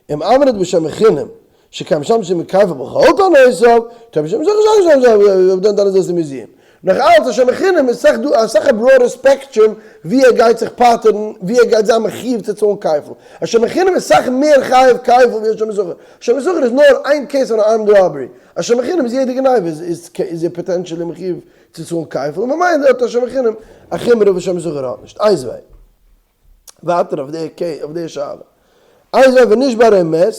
אם אמרת בשומר חינם שכן משמשים מכפל בכל טענותיו, טא בשומר שכר שאין משמשים מכפל בכל טענותיו מזויים. נאך אלץ א שומר חינם איז סאך דא אסאך א broader spectrum ווי ער גייט זיך פטר'ן, ווי ער גייט זיין מחיוב צו צאלן כפל. א שומר חינם איז סאך מער חייב כפל ווי א שומר שכר. א שומר שכר איז נאר איין case פון א armed robbery. א שומר חינם איז יעדע גניבה איז ער potentially מחיוב צו צאלן כפל, און ממילא האט א שומר חינם א חומרא וואס שומר שכר האט נישט. איתיביה. ווייטער אויף די קעי אויף די שאלה. איתיביה ונשבר ומת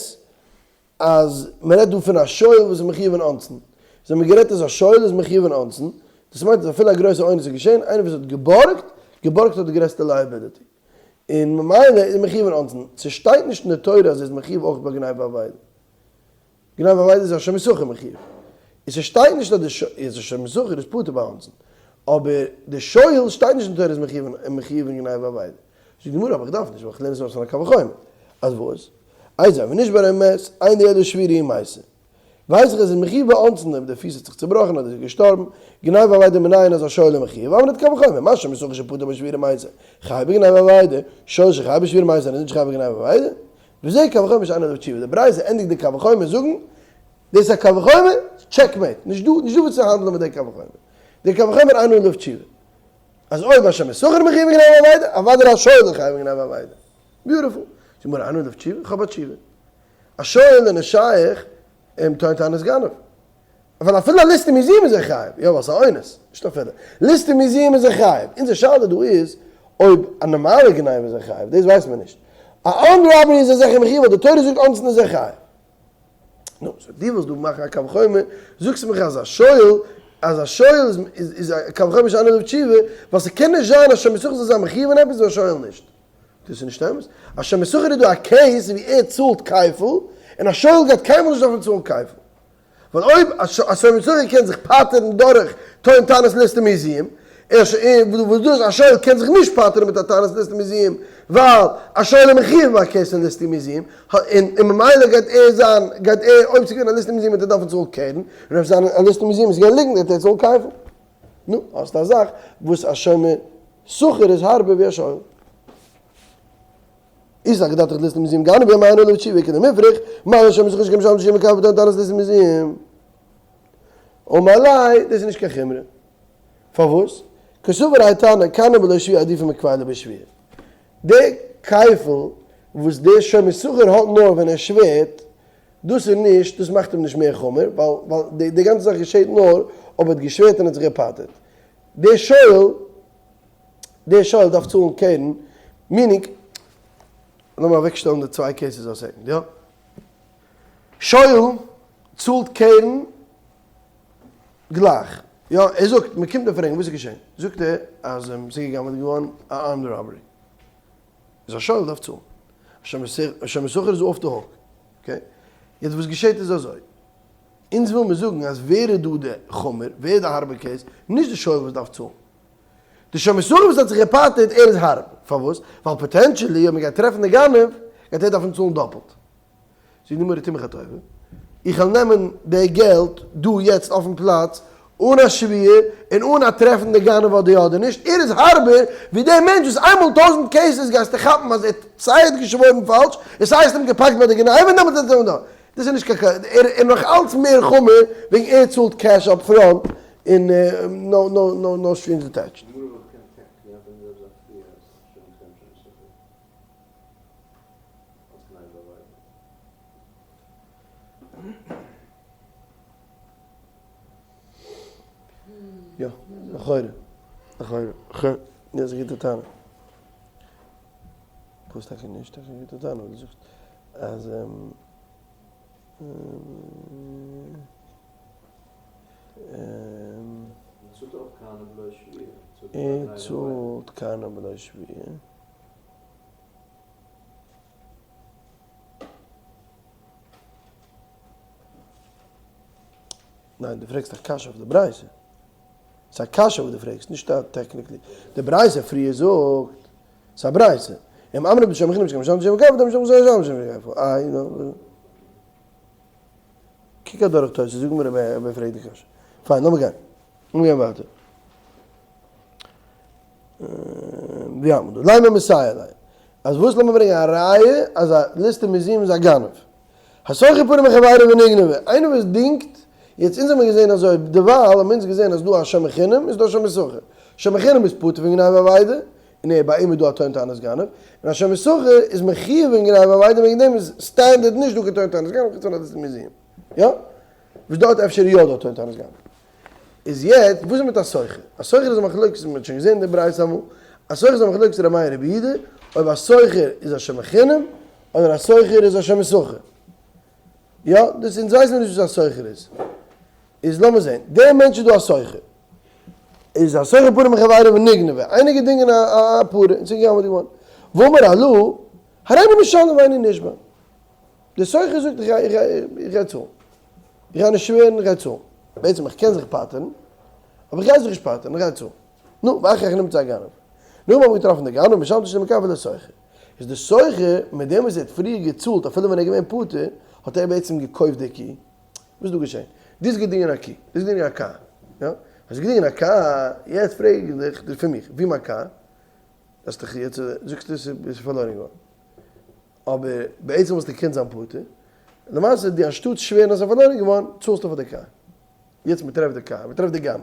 אז מען רעדט דא פון א שואל וואס איז מחיוב אין אונסין. איז האבן מיר גערעדט אז א שואל איז מחיוב אין אונסין, דאס מיינט אז אפילו א גרויסע אונס איז געשען, איינער וואס האט געבארגט, געבארגט האט די גרעסטע liability. און ממילא איז מחיוב אין אונסין. ס'שטייט נישט אין די תורה אז ער איז מחיוב אויך ביי גניבה ואבידה. גניבה ואבידה איז א שומר שכר מחיוב. און ס'שטייט נישט אז די איז א שומר שכר איז פטור ביי אונסין. אבער די שואל שטייט נישט אין תורה איז מחיוב אין מחיוב אין גניבה ואבידה. זאגט די גמרא אבער איך דארף נישט ווייל איך לערן עס אויס פון א קל וחומר. אז וואס? איתיביה ונשבר ומת, אין לי אלא שבירה היא מתה. ווייס איך אז ער איז מחיוב באונסין אויב די פיס האט זיך צובראכן אדער איז געשטארבן, גניבה ואבידה מנין אז א שואל איז מחיוב, אמרת קל וחומר, מה שומר שכר שפטור בשבורה מעשה, חייב בגניבה ואבידה, שואל שחייב בשבורה מעשה איז נישט חייב בגניבה ואבידה, וזה קל וחומר שאין עליו תשובה, די ברייתא ענדיגט די קל וחומר זאגן, דאס איז א קל וחומר, checkmate, נישט דא נישט דא וואס צו האנדלען מיט די קל וחומר, די קל וחומר אין עליו תשובה, אז אויב א שומר שכר מחיוב בגניבה ואבידה, אוודאי א שואל איז חייב בגניבה ואבידה. Beautiful. זאגט מיר אין עליו תשובה, איך האב א תשובה. א שואל איז נישט שייך אים טוען טענת גנב. ווייל אפילו א ליסטים מזוים איז ער חייב. יא ווייל ס'איז א אונס. נישט אפילו. ליסטים מזוים איז ער חייב. אונזער שאלה דא איז אויב א נארמאלע גניבה איז ער חייב. דאס ווייסט מען נישט. א armed robbery איז ער זיכער מחיוב ווייל די תורה זאגט אונסין איז ער חייב. נו, so דו ווילסט דא מאכן א קל וחומר, זאגסט מיך אז א שואל, אז א שואל איז איז א קל וחומר שאין עליו תשובה, ווייל ס'קען נישט זיין אז שומר שכר זאל זיין מחיוב אין עפעס און א שואל נישט. דאס איז נישט אמת. א שומר שכר איז דא א case ווי ער צאלט כפל, און א שואל גייט קיינמאל נישט דארפן צאלן כפל. ווייל אויב א שומר שכר קען זיך פטר'ן דורך טוען טענת ליסטים מזוים, וואס דאס א שואל קען זיך נישט פטר'ן מיט א טענת ליסטים מזוים, ווייל א שואל איז מחיוב ביי א case פון ליסטים מזוים, און ממילא גייט ער זיין, גייט ער, אויב ס'איז געווען א ליסטים מזוים וועט ער דארפן צאלן קרן, און אויב ס'איז א ליסטים מזוים איז געווען ליגנט גייט ער צאלן כפל. נו, האסט א זאך וואס א שומר שכר איז הארבער ווי א שואל. איז א געדאכט ליסטים מזוים גנב ווי מיין עולה תשובה כדמפריך, מה לשומר שכר שכם שם תשובה מקבל טענת ליסטים מזוים. אמר ליה, דאס איז נישט קיין חומרא. פארוואס? קסבר האי תנא קנא בלא שבועה עדיפא מכפילא בשבועה. די כפל וואס דער שומר שכר האט נאר ווען ער שווערט, דאס איז נישט, דאס מאכט אים נישט מער חמור, ווייל ווייל די גאנצע זאך געשעט נאר אויב ער האט געשווערט און האט זיך געפטר'ט. דער שואל, דער שואל דארף צאלן קרן, meaning, לאמיר אוועקשטעלן די צוויי cases א second, יא? שואל צאלט קרן גלייך, יא? ער זאגט, מען קומט אים פרעגן וואס איז געשען, זאגט ער אז ס'איז גע'גנב'עט געווארן א armed robbery, איז א שואל דארף צאלן, א שומר שכר איז off the hook, okay? יעצט וואס געשעט איז אזוי, אונז וויל מיר זאגן אז ווער איז דא די חמור, ווער איז די הארבע case, נישט די שואל וואס דארף צאלן, די שומר שכר וואס האט זיך געפטר'ט ער איז הארב, פארוואס? ווייל potentially אויב מען גייט טרעפן די גנב גייט ער דארפן צאלן דאפלט. זאגט די גמרא טו מיך א טובה, איך וועל נעמען די געלט דא יעצט אויפן פלאץ אן א שבועה און אן א טרעפן די גנב אדער יא אדער נישט, ער איז הארבער ווי דער מענטש וואס איינמאל טויזענט cases גייסטו כאפן אז ער האט סיי האט געשוואוירן פאלש און סיי האסט אים געפאקט ביי די גניבה און דעמאלטס האט ער דא. דאס איז נישט קיין ער איז נאך אלץ מער חמור וועגן ער צאלט cash up front און no no no no strings attached. יא, לכאורה. לכאורה. ח. דאס איז א גוטע טענה. וואס טאקע נישט? טאקע א גוטע טענה וואס דו זאגסט אז ער צאלט קנה בלא שבועה. ניין, דו פרעגסט א קשיא אויף די ברייתא. ס'איז א קשיא וואס דו פרעגסט, נישט א technically. די ברייתא פריער זאגט, ס'איז א ברייתא. אם אמרת בשם חינם שכם שם שם כף, שם שם שם שם כף. איי, נו. קוק אדורך תוס', זאג מיר אויב ער פרעגט די קשיא. פיין, לאמיר גיין. לאמיר גיין ווייטער. ווי האלט מען דא? לימא מסייע ליה. אז וואס לאמיר ברענגען א ראיה אז א ליסטים מזוים איז א גנב. השוכר פרה מחבירו ונגנבה, איינער וואס דינגט, יעצט אונז האמיר געזען אזוי, דערווייל האבן אונז געזען אז דא א שומר חינם איז דא א שומר שכר, שומר חינם איז פטור פון גניבה ואבידה, און ער ביי אים איז דא א טוען טענת גנב, און א שומר שכר איז מחיוב אין גניבה ואבידה וועגן דעם איז standard נישט דא קיין טוען טענת גנב חוץ פון א ליסטים מזוים, יא? וואס דארט אפשר איז יא דא טוען טענת גנב. איז יעצט וואס איז מיט א שוכר? א שוכר איז א מחלוקת, מען האט שוין געזען די ברייתא אמאל, א שוכר איז א מחלוקת ר' מאיר רבי יהודה, אויב א שוכר איז א שומר חינם, אדער א שוכר איז א שומר שכר. יא, דאס אונז ווייסן מיר נישט וואס א שוכר איז. איז לאמיר זען, דער מענטש איז דא א שוכר. איז א שוכר פרה מחבירו ונגנבה, איינער געדינגען א פרה און ס'איז גע'גנב'עט געווארן. ואמר הלא, הריני משלם ואיני נשבע. דער שוכר זאגט איך גיי צאלן. איך גיי נישט שווערן, איך גיי צאלן. בעצם איך קען זיך פטר'ן, אבער איך גיי זיך נישט פטר'ן, איך גיי צאלן. נו, ואחר כך נמצא הגנב. נאכדעם האט מען געטראפן די גנב, משלם תשלומי כפל לשוכר. איז די שוכר, מיט דעם וואס ער האט פריער געצאלט אפילו ווען ער איז געווען פטור, האט ער בעצם געקויפט די קו. וואס איז דא געשען? דו האסט געדינגען א קי, דו האסט געדינגען א קאר, יא? האסט געדינגען א קאר, יעצט פרעג איך דיך פון מיך, וואו מיין קאר? האסט דיך יעצט, זאגסטו עס איז פארלוירן געווארן. אבער בעצם וואלסטו געקענט זיין פטור, למעשה דו אנשטאט שווערן אז עס איז פארלוירן געווארן, צאלסטו פאר די קאר. יעצט מען טרעפט די קאר, מען טרעפט די גנב.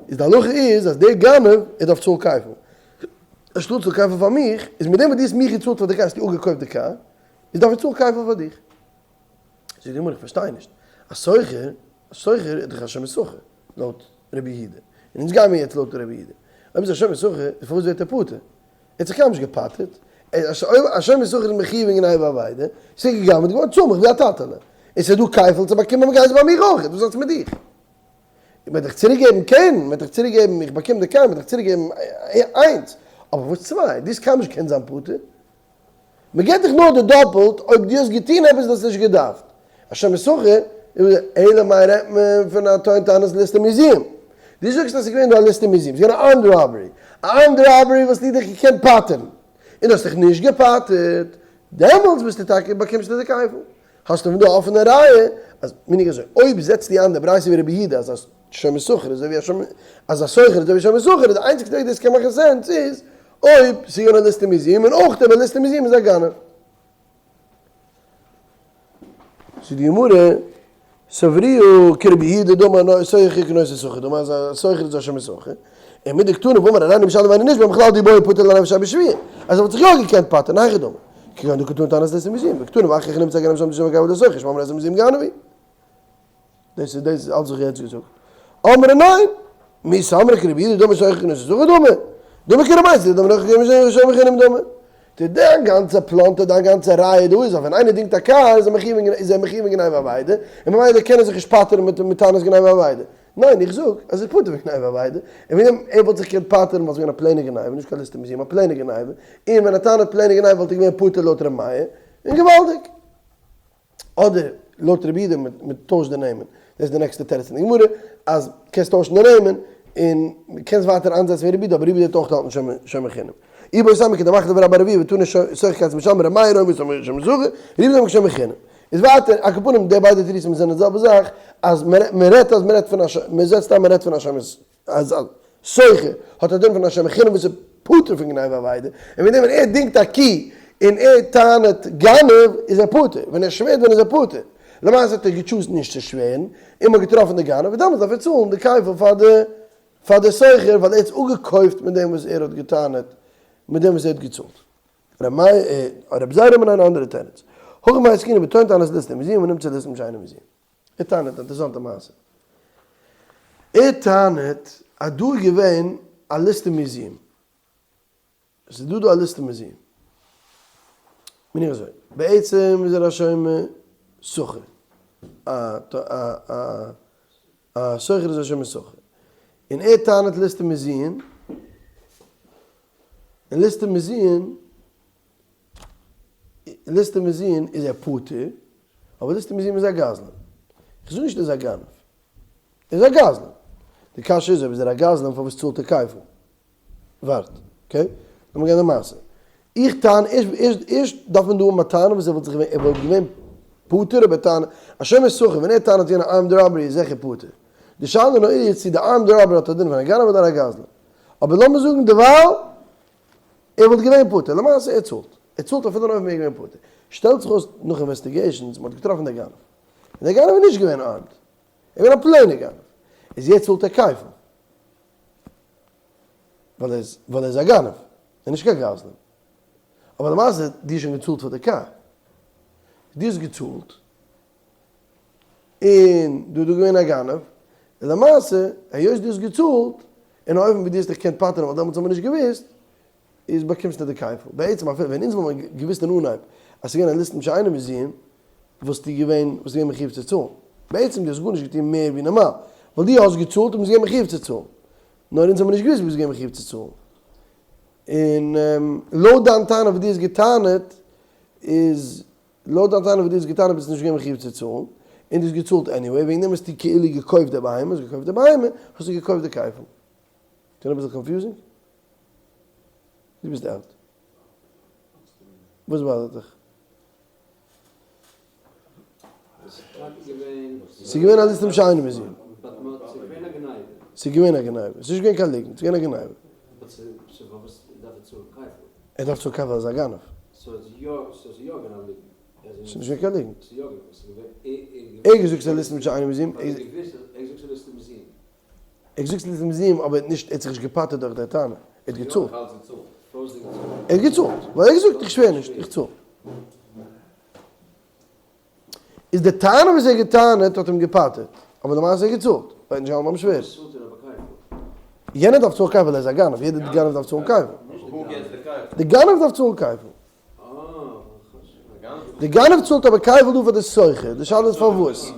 איז די הלכה איז אז דער גנב ער דארף צאלן כפל. אנשטאט צאלן כפל פאר מיך, איז מיט דעם וואס דו האסט מיך געצאלט פאר די קאר האסטו אפגעקויפט די קאר, איז דארף איך צאלן כפל פאר דיך. זאגט די גמרא איך פארשטיי נישט, א שוכר, א שוכר איז דאך א שומר שכר, לויט רבי יהודה, און אונז גיימיר יעצט לויט רבי יהודה, אויב איז א שומר שכר, איז פארוואס ווערט ער פטור? ער האט זיך קיינמאל נישט געפטר'ט, א שומר שכר איז מחיוב אין גניבה ואבידה, ס'איז גע'גנב'ט געווארן, צאל מיך ווי א טאטעלע, און ס'איז דא כפל צו באקומען מ'גייט עס ביי מיך אויך, וואס האטס מיט דיך? מ'וועט דיך צוריק געבן קרן, מ'וועט דיך צוריק געבן, איך באקום די קרן, מ'וועט דיך צוריק געבן איינס, אבער וואס צוויי? דו האסט קיינמאל נישט געקענט זיין פטור. מען געט דיך נאר די דאפעלט אויב דו האסט געטון עפעס וואס האסט נישט געדארפט. השם יששכר, אלא מאי רעדט מען פון א טוען טענות ליסטים מוזיעם. דו זאגסט אז ס'איז געווען דא א ליסטים מוזיעם, ס'איז געווען א ארמד ראבערי. א ארמד ראבערי וואלסטו דיך געקענט פטר'ן. און דו האסט דיך נישט געפטר'ט. דעמאלטס ביסטו טאקע באקומסטו די כפל. האסטו פון דא א אפענע ראיה אז מיין איך אזוי, אויב זעצטו איין די ברייתא ווי רבי יהודה אז א שומר שכר איז אזוי ווי א שומר אז א שוכר איז אזוי ווי א שומר שכר איז די איינציגסטע וועג דאס קען מאכן sense איז אויב ס'איז געווען א ליסטים מזוים און אויך אויב א ליסטים מזוים איז א גנב. זאגט די גמרא, סברוה כרבי יהודה דאמר שוכר כנושא שכר דמי אז א שוכר איז א שומר שכר, און מדקתני ואמר הריני משלם ואיני נשבע מכלל דאי בעי פטור לנפשיה בשבועה, אז ער וואלט זיך יא געקענט פטר'ן היכי דמי, כגון דקתני טענת ליסטים מזוים, וקתני ואחר כך נמצא הגנב משלם תשלומי כפל לשוכר שמע מינה ליסטים מזוים גנב הוא. דאס איז דאס איז אלץ וואס איך יעצט געזאגט. אמרי ניין! מי סמרי כרבי יהודה דאמר שוכר כנושא שכר דמי. דמי כרבי מאיר דאמר שומר חינם דמי. די דיין גאנצע פלאנטער דיין גאנצע ראיה דא איז אז ווען איינער דינגט א קאר איז ער מחיוב אין איז ער מחיוב אין גניבה ואבידה און ממילא קען ער זיך נישט פטר'ן מיט מיט טענות גניבה ואבידה. ניין איך זאג אז ער איז פטור פון גניבה ואבידה און ווען ער וואלט זיך געקענט פטר'ן וואלט עס געווען א plain ע גניבה נישט קיין ליסטים מזוים א plain ע גניבה און ווען ער טענה'ט plain ע גניבה וואלט ער געווען פטור לויט ר' מאיר און געוואלדיג. אדער לויט רבי יהודה מען טוישט די נעמען, דאס איז די נעקסטע תירוץ אין די גמרא, אז קענסט טוישן די נעמען, און קענסט ווייטער איינזעצן ווי רבי יהודה, אבער רבי יהודה האט אויך געהאלטן שומר חינם. איבעית אימא כדמחליף רבה בר אבוה ותני שוכר כעצם משלם ר' מאיר אומר שומר שכר, רבי יהודה אומר שומר חינם. איז ווייטער, על כל פנים די ביידע תירוצים זענען די זעלבע זאך, אז מען רעדט אז מען רעדט פון א מען זעצט איין מען רעדט פון א שומר אז א שוכר האט א דין פון א שומר חינם וואס איז פטור פון גניבה ואבידה, און וועגן דעם ווען ער דינגט א קי און ער טענה'ט גנב איז ער פטור, ווען ער שווערט ווען איז ער פטור, למעשה האט ער געטשוזט נישט צו שווערן און מ'האט געטראפן די גנב, און דעמאלטס דארף ער צאלן די כפל פאר די פאר די שוכר ווייל ער האט עס אפגעקויפט מיט דעם וואס ער האט געטענה'ט מיט דעם וואס ער האט געצאלט. רבי זירא מיט אן אנדערע תירוץ. הכא במאי עסקינן בטוען טענת ליסטים מזוין ונמצא ליסטים שאינו מזוין. ער טענה'ט א אינטערעסאנטע מעשה. ער טענה'ט אז דא איז געווען א ליסטים מוזיעם. עס איז דא דא א ליסטים מוזיעם. מיין איך אזוי. בעצם איז ער א שומר שכר. א א א שוכר איז א שומר שכר. און ער טענה'ט ליסטים מוזיעם. און ליסטים מוזיעם ליסטים מזוין איז ער פטור, אבער ליסטים מזוין איז א גזלן. איך זאג נישט ער איז א גנב. ער איז א גזלן. די קשיא איז אויב איז ער א גזלן פארוואס צאלט ער כפל? ווארט, okay? לאמיר גיין די מעשה. איך טענה, ערשט ערשט ערשט דארף מען דא האבן א טענה וואס ער וואלט זיך געווען, ער וואלט געווען פטור אויב ער טענה'ט, א שומר שכר ווען ער טענה'ט יענער armed robbery איז זיכער פטור. די שאלה נאר איז צו די armed robbery האט א דין פון א גנב אדער א גזלן. אבער לאמיר זאגן דערווייל ער וואלט געווען פטור, למעשה ער צאלט, ער צאלט אפילו אויב ער ווען געווען פטור, שטעלט זיך אויס נאך investigations מען האט געטראפן דער גנב, און דער גנב איז נישט געווען armed, ער איז געווען א plain ער גנב, איז יעצט צאלט ער כפל, ווייל ער איז ווייל ער איז א גנב, ער איז נישט קיין גזלן, אבער למעשה דו האסט שוין געצאלט פאר די קאר, דו האסט געצאלט, און דא איז דא געווען א גנב, און למעשה היות דו האסט געצאלט, אין א אופן ווי דו האסט דיך געקענט פטר'ן ווייל דעמאלטס האט מען נישט געוואוסט, איז באקומסטו די כפל. בעצם אפילו ווען אונז וואלט מען געוואוסט אין אנהייב אז ס'איז געווען א ליסטים שאינו מזוין, וואלסטו געווען וואלסטו געווען מחיוב צו צאלן. בעצם דו האסט גארנישט געטון מער ווי נארמאל, ווייל דו האסט געצאלט און ביסט געווען מחיוב צו צאלן. נאר אונז האבן נישט געוואוסט ביסט געווען מחיוב צו צאלן. און לויט דיין טענה וואס דו האסט גע'טענה'ט איז לויט דיין טענה וואס דו האסט געטענה'ט ביסטו נישט געווען מחיוב צו צאלן, און דו האסט געצאלט anyway, וועגן דעם האסטו כאילו געקויפט די בהמה, האסט געקויפט די בהמה, האסטו געקויפט די כפל. קען אביסל confusing? דו ביסט out. וואס באדערט דיך? ס'איז געווען א ליסטים שאינו מזוין. ס'איז געווען א גניבה. ס'איז נישט געווען קיין ליגנט, ס'איז געווען א גניבה. ער דארף צאלן כפל ווייל ער איז א גנב. ס'איז נישט געווען קיין ליגנט. ער האט געזאגט ס'איז א ליסטים שאינו מזוין. ער האט געזאגט ס'איז ליסטים מזוין אבער נישט, ער האט זיך נישט געפטר'ט דורך דער טענה. ער האט געצאלט. ער האט געצאלט. ווייל ער האט געזאגט איך שווער נישט, איך צאל. איז די טענה וואס ער האט געטענה'ט האט אים געפטר'ט, אבער למעשה האט ער געצאלט, ווייל ער האט נישט געהאלטן ביים שווער. יענער דארף צאלן כפל ווייל ער איז א גנב, יעדער גנב דארף צאלן כפל. די גנב דארף צאלן כפל. די גנב צאלט אבער כפל דא פאר די סוחר, די שאלה איז פארוואס.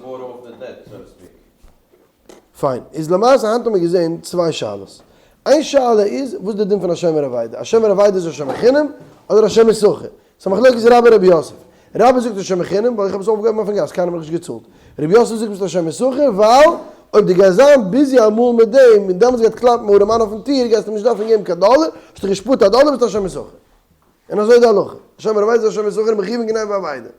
פיין, איז למעשה היינט האבן מיר געזען צוויי שאלות. איין שאלה איז, וואס איז די דין פון א שומר אבידה? א שומר אבידה איז א שומר חינם אדער א שומר שכר? ס'איז א מחלוקת רבה רב יוסף. רבה זאגט א שומר חינם ווייל איך האב עס אויפגעהויבן אויפן גאס, קיינער האט מיך נישט געצאלט. רב יוסף זאגט ביסט א שומר שכר ווייל אויב דו גייסט זיין busy אמאל מיט דעם און דעמאלטס גייט קלאפן ארעמאן אויפן טיר גייסטו אים נישט דארפן געבן קיין דאלער, האסט דיך געשפארט א דאלער ביסט א שומר שכר. און אזוי איז די הלכה. א שומר אבידה איז א שומר שכר מחויב אין גניבה ואבידה.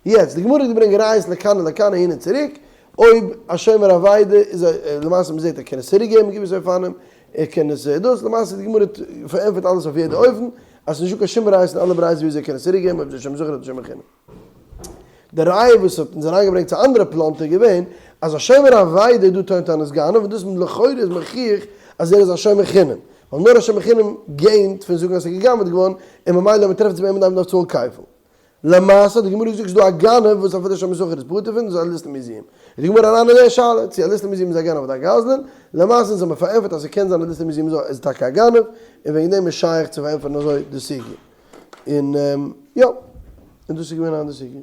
יעצט, די גמרא האט געברענגט ראיות לכאן ולכאן אהין און צוריק, אויב א שומר אבידה איז א, למעשה מ'זעט ער קען עס צוריק געבן געוויסע אופנים, ער קען עס דאס, למעשה די גמרא האט פארענטפערט אלעס אויף יעדע אופן, אז ס'נישט דא קיין שום ראיות אין אלע ברייתות ווי אזוי ער קען עס צוריק געבן אויב איז א שומר שכר אדער שומר חינם. די ראיה וואס האט אונז אריינגעברענגט צו אנדערע פלאנטער איז געווען, אז א שומר אבידה איז דא טוען טענות גנב, און דאס לכאורה איז מוכיח אז ער איז א שומר חינם, ווייל נאר א שומר חינם gain ט פון זאגן אז ס'איז גע'גנב'עט געווארן, און ממילא אויב מ'טרעפט עס ביי אים דארף מען צאלן כפל. למעשה האט די גמרא געזאגט ס'איז דא א גנב וואס אפילו שומר שכר איז פטור פון, דאס איז א ליסטים מזוין. איז די גמרא אריין אין די שאלה צו א ליסטים מזוין איז א גנב אדער א גזלן, למעשה אונז האבן פארענטפערט אז ס'קען זיין א ליסטים מזוין איז טאקע א גנב, און וועגן דעם איז שייך צו פארענטפערן אזוי די סוגיא. און יא, און דאס איז געווען היינט די סוגיא.